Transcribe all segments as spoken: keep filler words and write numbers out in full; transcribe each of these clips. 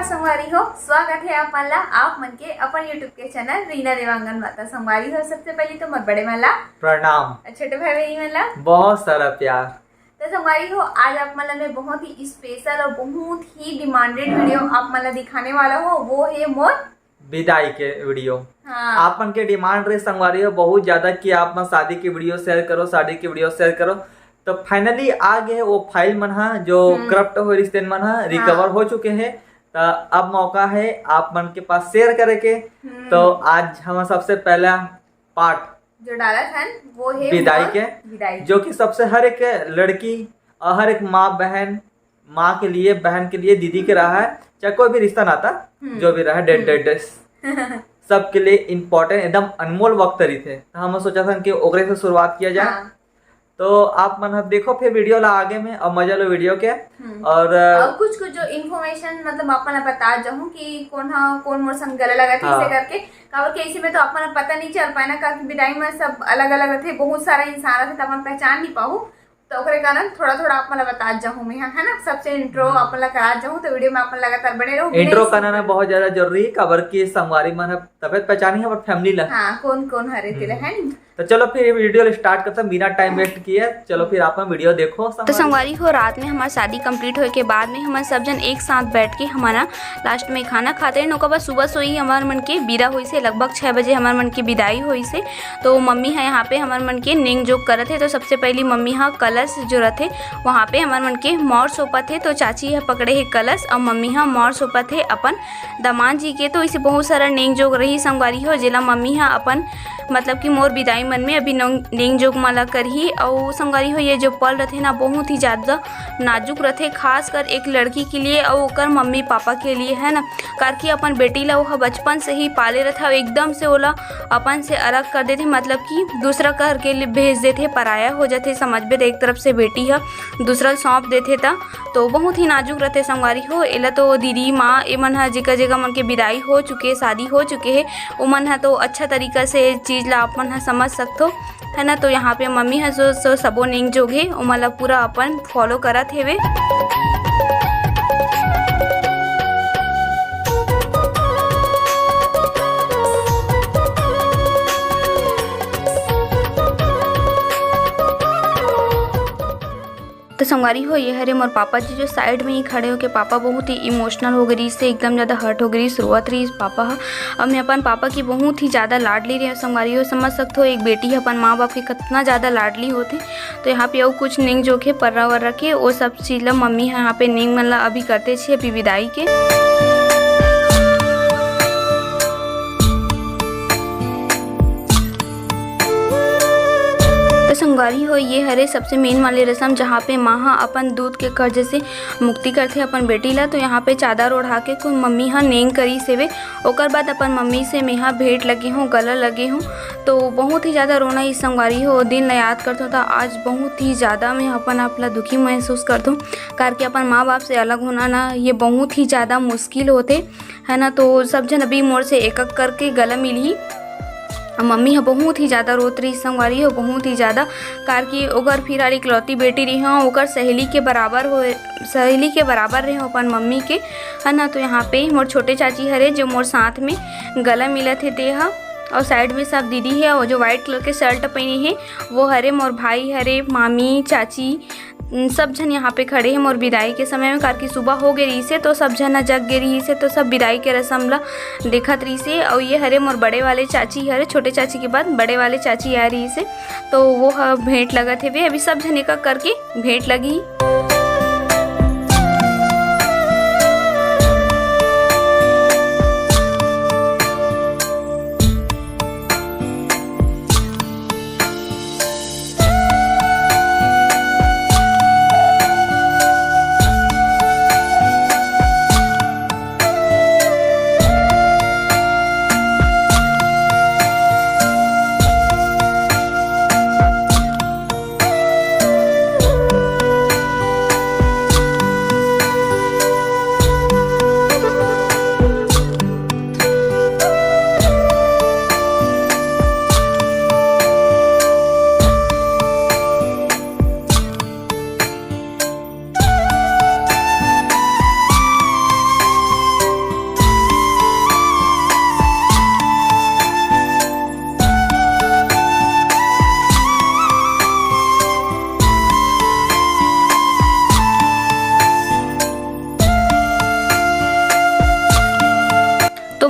संगवारी हो, स्वागत है आप मन ला आप मन के अपन YouTube के चैनल रीना देवांगन माता। संगवारी हो, सबसे पहले तो मोर बड़े मन ला प्रणाम। छोटे भाई बहन मन ला बहुत सारा प्यार। तो संगवारी हो, आज आप मन ला मैं बहुत ही स्पेशल और बहुत ही डिमांडेड वीडियो आप मन ला दिखाने वाला हूँ, वो है मोर विदाई के वीडियो। हाँ। आप मन के डिमांड रहे संगवारी हो बहुत ज्यादा कि आप मन शादी के वीडियो शेयर करो, शादी के वीडियो शेयर करो। तो फाइनली आ गए वो फाइल मन हा जो हम्म। करप्ट हो रिश्ते मन हा, हाँ। रिकवर हो चुके हैं। तो अब मौका है आप मन के पास शेयर करे के। हम्म। तो आज हम सबसे पहला पार्ट जो डालत हन, वो है विदाई मोर के, विदाई। जो कि सबसे हर एक लड़की और हर एक माँ बहन, माँ के लिए, बहन के लिए, दीदी के रहा है, चाहे कोई भी रिश्ता नाता हम्म। जो भी रहा, डेड हम्म। डेड सबके लिए इम्पोर्टेंट, एकदम अनमोल वक्त रही थे। तो हम सोचा था कि ओकरे से शुरुआत किया जाए। हाँ। तो आप मन ह देखो फिर वीडियो ला आगे में और मजा लो वीडियो के। हम्म। और, अ, और कुछ कुछ जो इन्फॉर्मेशन मतलब आप मन ला बता जाहूँ कि कौन हा कौन मोर संग गला लगा थे, हाँ। इसे करके, काबर के इसी में तो आप मन ला पता नहीं चल पाए ना, काबर कि विदाई में सब अलग अलग रहते, बहुत सारा इंसान रहते, तो अपन पहचान नहीं पाहू। तो ओकरे कारण थोड़ा थोड़ा आप मन ला बता जाहूँ मैं, है ना, सबसे इंट्रो हम्म। आप मन ला करा जाहूँ, तो वीडियो में आप मन लगातार बने रहो, बिना इंट्रो स्किप करना ना करे। बहुत ज्यादा जरूरी है, काबर कि संगवारी मन ह तबे पहचानी है, पर फैमिली ला। हाँ, कौन कौन हरे तेला, हम्म। है नी? तो चलो फिर ये वीडियो स्टार्ट करते हैं, बिना टाइम वेस्ट किए। चलो फिर आप मन वीडियो देखो तो संगवारी। संगवारी हो, रात में हमार शादी कंप्लीट होए के बाद में हमन सब जन एक साथ बैठ के हमन लास्ट में खाना खाते हैं। ओकर बाद सुबह सोई हमार मन के विदा होइसे, लगभग छः बजे हमार मन के विदाई होइसे। तो मम्मी ह यहाँ पे हमर मन के नेंग जोग करत हे। तो सबसे पहली मम्मी ह कलश जो रथे, वहाँ पे हमर मन के मौर सौंपत हे। तो चाची ह पकड़े हे कलश और मम्मी ह मौर सौंपत हे अपन दमांद जी के। तो इसे बहुत सारा नेंग जोग रही संगवारी हो, जेला मम्मी ह अपन मतलब कि मोर विदाई मन में अभी नंग-, नेंग जोग मन ला करही। और संगवारी हो, ये जो पल रथे ना, बहुत ही ज़्यादा नाजुक रथे, खासकर एक लड़की के लिए और ओकर मम्मी पापा के लिए, है ना, काबर कि अपन बेटी ला ओह बचपन से ही पाले रथे, एकदम से ओला अपन से अलग कर देथे, मतलब कि दूसरा घर के लिए भेज देथे, पराया हो जाथे, समझबे। तो एक तरफ से बेटी ह दूसरा ल सौंप देथे, त तो बहुत ही नाजुक रथे संगवारी हो। एला तो दीदी माँ ए मन ह जेकर जेकर मन के विदाई हो चुके, शादी हो चुके हे, ओ मन ह तो अच्छा तरीका से चीज ला आप मन ह समझ सकथो, है ना। तो यहाँ पे मम्मी ह जो, जो सबो नेंग जोग हे, ओमन ला पूरा अपन फॉलो करत हेवे। तो संगवारी हो, ये हरे मोर पापा जी, जो साइड में ही खड़े होके, पापा बहुत ही इमोशनल हो गए रहिस, एकदम ज़्यादा हर्ट हो गए रहिस, रोवत रहिस पापा ह। अब मैं अपन पापा की बहुत ही ज़्यादा लाडली रहे हूँ। संगवारी हो, समझ सकते हो, एक बेटी ह अपन माँ बाप के कितना ज़्यादा लाडली होथे। तो यहाँ पे अउ कुछ नेंग जोग हे पर्रा वर्रा के, वो सब चीज़ ला मम्मी ह यहाँ पे नेंग मन ला अभी करते छे, अभी विदाई के। तो संगवारी हो, ये हरे सबसे मेन वाले रसम, जहाँ पे माँ ह अपन दूध के कर्ज से मुक्ति करथे अपन बेटी ला। तो यहाँ पे चादर ओढ़ा के कुल मम्मी ह नेंग करिस हेवे। ओकर बाद अपन मम्मी से मेहा भेंट लगे हूँ, गला लगे हूँ। तो बहुत ही ज़्यादा रोना इस संगवारी हो, दिन ला याद करथों तो आज बहुत ही ज़्यादा मैं अपन आप ला दुखी महसूस करथों, काबर कि अपन माँ बाप से अलग होना ना, ये बहुत ही ज़्यादा मुश्किल होथे, है ना। तो सब झन अभी मोर से एक एक करके गला मिलही। अउ मम्मी ह बहुत ही ज़्यादा रोत रही संगवारी हो, बहुत ही ज़्यादा, काबर कि ओकर फिलहाल इकलौती बेटी रही हूँ, ओकर सहेली के बराबर हो, सहेली के बराबर रहे हूँ अपन मम्मी के, है ना। तो यहाँ पे मोर छोटे चाची हरे, जो मोर साथ में गला मिलत हे ते ह, और साइड में सब दीदी हे, और जो व्हाइट कलर के शर्ट पहने हे, वो हरे मोर भाई हरे, मामी, चाची, उम, सब झन यहाँ पे खड़े हे मोर विदाई के समय में, काबर कि सुबह हो गे रहिसे, तो सब झन ह जग गे रहिसे, तो सब विदाई के रसम ला देखत रहिसे। और ये हरे मोर बड़े वाले चाची हरे, छोटे चाची के बाद बड़े वाले चाची आ रहिसे, तो वो ह भेंट लगत हेवे। अभी सब झन एक एक करके भेंट लगी।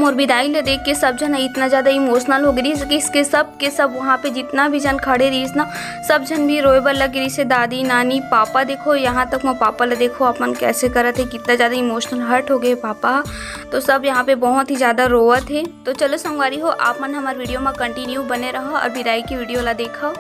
मोर बिदाई ल देख के सब झन इतना ज्यादा इमोशनल हो गे रिहिस कि इसके सब के सब वहाँ पे जितना भी झन खड़े रिहिस ना, सब झन भी रोए बर लगे रिहिस हे। दादी, नानी, पापा, देखो यहाँ तक मोर पापा ल देखो अपन कैसे करत हे, कितना ज्यादा इमोशनल हर्ट हो गए पापा। तो सब यहाँ पे बहुत ही ज्यादा रोवत हे। तो चलो संगवारी हो, आप मन हमार वीडियो में कंटिन्यू बने रहो और बिदाई की वीडियो ला देखो।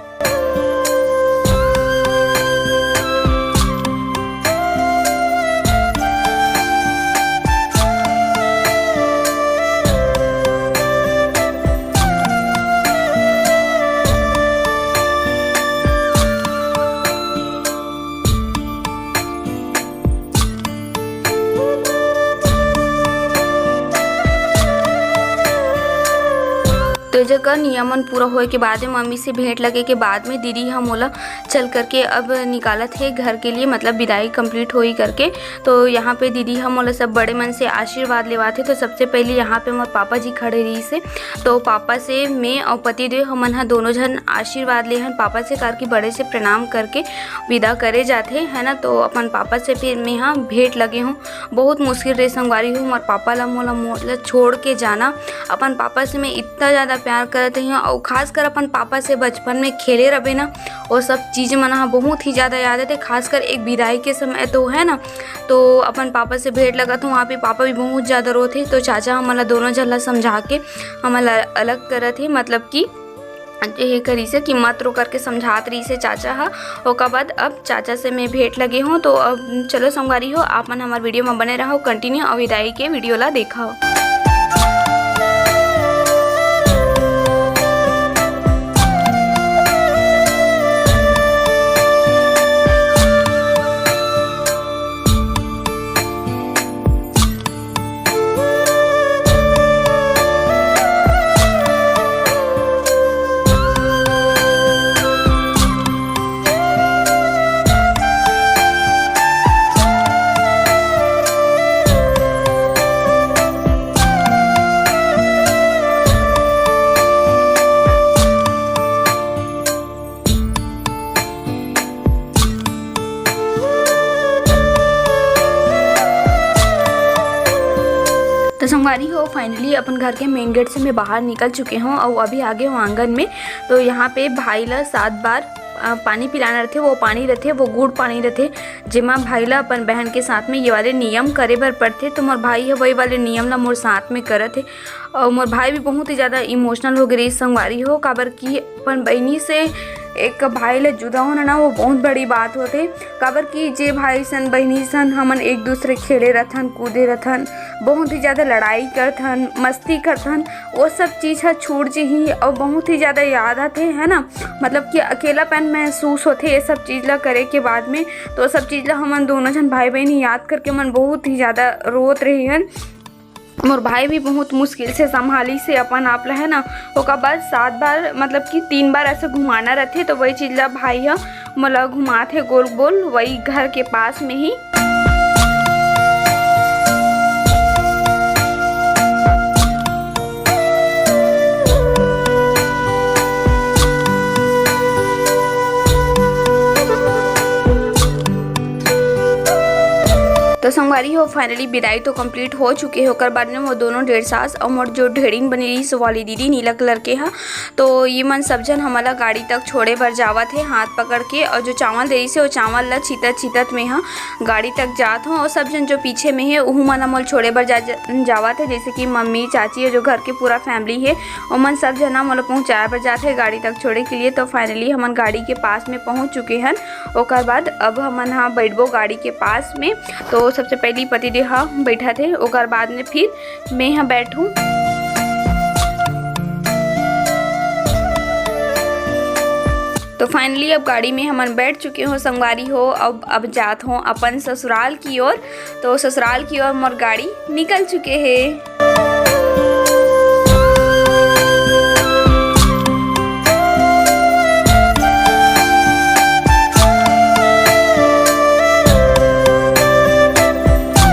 तो जेकर नियमन पूरा होए के बाद में मम्मी से भेंट लगे के बाद में दीदी ह मोला चल करके अब निकालत हे घर के लिए, मतलब बिदाई कंप्लीट होई करके। तो यहाँ पे दीदी ह मोला सब बड़े मन से आशीर्वाद लेवाथे। तो सबसे पहले यहाँ पे मोर पापा जी खड़े रहिस हे, तो पापा से मैं और पति देव हमन ह दोनों झन आशीर्वाद लेहन पापा से, करके बड़े से प्रणाम करके विदा करे जाथे, है ना। तो अपन पापा से फिर मैं ह भेंट लगे हूँ। बहुत मुश्किल रहे संगवारी हो, मोर पापा ला मोला मोला छोड़ के जाना। अपन पापा से मैं इतना ज्यादा प्यार करत रही हूँ और खासकर अपन पापा से बचपन में खेले रहे ना, वो सब चीज मन ह बहुत ही ज्यादा याद आथे। खासकर एक बिदाई के समय तो है ना, तो अपन पापा से भेंट लगत हूँ, वहाँ पे पापा भी बहुत ज्यादा रोथे। तो चाचा हमन ला दोनों झन ला समझा के हमन ला अलग करत हे, मतलब कि ये करिसे कि मत रो करके समझात रहिसे चाचा ह। ओकर बाद अब चाचा से मैं भेंट लगे हूँ। तो अब चलो संगवारी हो, आप मन हमार वीडियो में बने रहो, कंटिन्यू और विदाई के वीडियो ला देखो। तो संगवारी हो, फाइनली अपन घर के मेन गेट से मैं बाहर निकल चुके हूँ और अभी आगे हूँ आंगन में। तो यहाँ पे भाई ला सात बार अ, पानी पिलाना रथे। वो पानी रथे, वो गुड़ पानी रथे, जेमा भाई ला अपन बहन के साथ में ये वाले नियम करे बर पड़थे। तो मोर भाई ह वही वाले नियम ला मोर साथ में करत हे। और मोर भाई भी बहुत ही ज्यादा इमोशनल हो गए रहिस संगवारी हो, काबर कि अपन बहिनी से एक भाई ले जुदा होना ना, वो बहुत बड़ी बात होथे। काबर कि जे भाई सन बहिनी सन हमन एक दूसरे खेले रथन, कूदे रथन, बहुत ही ज्यादा लड़ाई करथन, मस्ती करथन, वो सब चीज ह छूट जही और बहुत ही ज्यादा याद आथे, है ना। मतलब कि अकेलापन महसूस होथे ये सब चीज ला करे के बाद में। तो सब चीज ला हमन दोनों झन भाई बहन याद करके मन बहुत ही ज्यादा रोत रही हन। मोर भाई भी बहुत मुश्किल से संभाली से अपन आप ला, है ना। ओकर बाद सात बार, मतलब कि तीन बार ऐसे घुमाना रहथे, तो वही चीज ला भाई ह मोला घुमाथे गोल गोल, वही घर के पास में ही। तो संगवारी हो, फाइनली बिदाई तो कंप्लीट हो चुके हे। ओकर बाद में मोर दोनों डेढ़ सास और मोर जो ढेड़िन बने रहिस वाली दीदी नीला कलर के हा, तो ये मन सब झन हमला गाड़ी तक छोड़े बर जावत हे हाथ पकड़ के। और जो चावल दे रहिस हे, वो चावल ला छीतत छीतत में हा गाड़ी तक जात हो। और सब झन जो पीछे में हे, उहू मन मोल छोड़े बर जा, जा, जावत हे, जैसे कि मम्मी, चाची और जो घर के पूरा फैमिली हे, ओमन सब झन मोला पहुँचाए बर जात हे गाड़ी तक छोड़े के लिए। तो फाइनली हमन गाड़ी के पास में पहुँच चुके हन। ओकर बाद अब हमन हा बैठबो गाड़ी के पास में। तो सबसे पहली पतिदेव हा बैठत हे, ओकर बाद में फिर मैं हा बैठूं। तो फाइनली अब गाड़ी में हमन बैठ चुके हो संगवारी हो। अब अब जात हो अपन ससुराल की ओर। तो ससुराल की ओर मोर गाड़ी निकल चुके हे।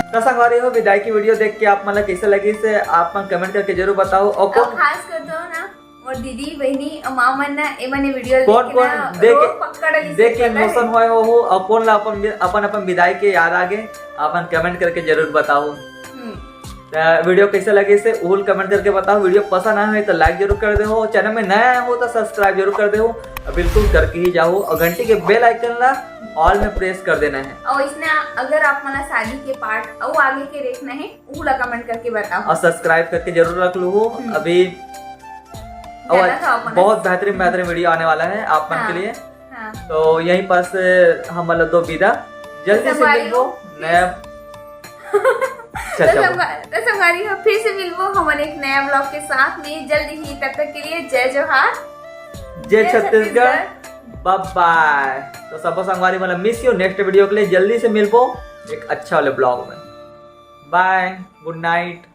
तो संगवारी हो, विदाई की वीडियो देख के आप मन ला कैसे लगिस, आप मन कमेंट करके जरूर बताओ। और और कौन खास कर तो ना, मोर दीदी, बहिनी, माँ मन ना, ए मन ये वीडियो कौन, देख के कौन ना, देख रो के, पकड़ ली देख के से पता है। इमोशन होए हो, हो, और कौन ला अपन, अपन, अपन विदाई के याद आ गए, आप मन कमेंट करके जरूर बताओ। हम्म। त video कैसे लगे से उहुल comment करके बताओ। Video पसंद आए हो तो like जरूर कर देहू, channel में नया हो तो subscribe जरूर कर देहू, और बिल्कुल करके ही जाहू और घंटी के bell icon ला all में press कर देना है। और इसने अगर आप मन ला शादी के part अउ आगे के देखना है, उहुला comment करके बताओ। और subscribe करके जरूर रख लूहू। हम्म। अभी और जाना था अपन। बहुत बेहतरीन बेहतरीन video आने वाला है आप मन हाँ। के लिए। हाँ। तो यहीं पर से हम मतलब दो विदा, जल्दी से संगवारी मिलबो हो, नया। तो चल, चल। संगवा- तो संगवारी हो, फिर से मिलबो हमन एक नया vlog के साथ में जल्दी ही। तब तक के लिए जय जोहार, जय जय छत्तीसगढ़, छत्तीसगढ़। bye bye। तो सब संगवारी मतलब miss you, next video के लिए जल्दी से मिलबो एक अच्छा वाले vlog में। Bye, good night।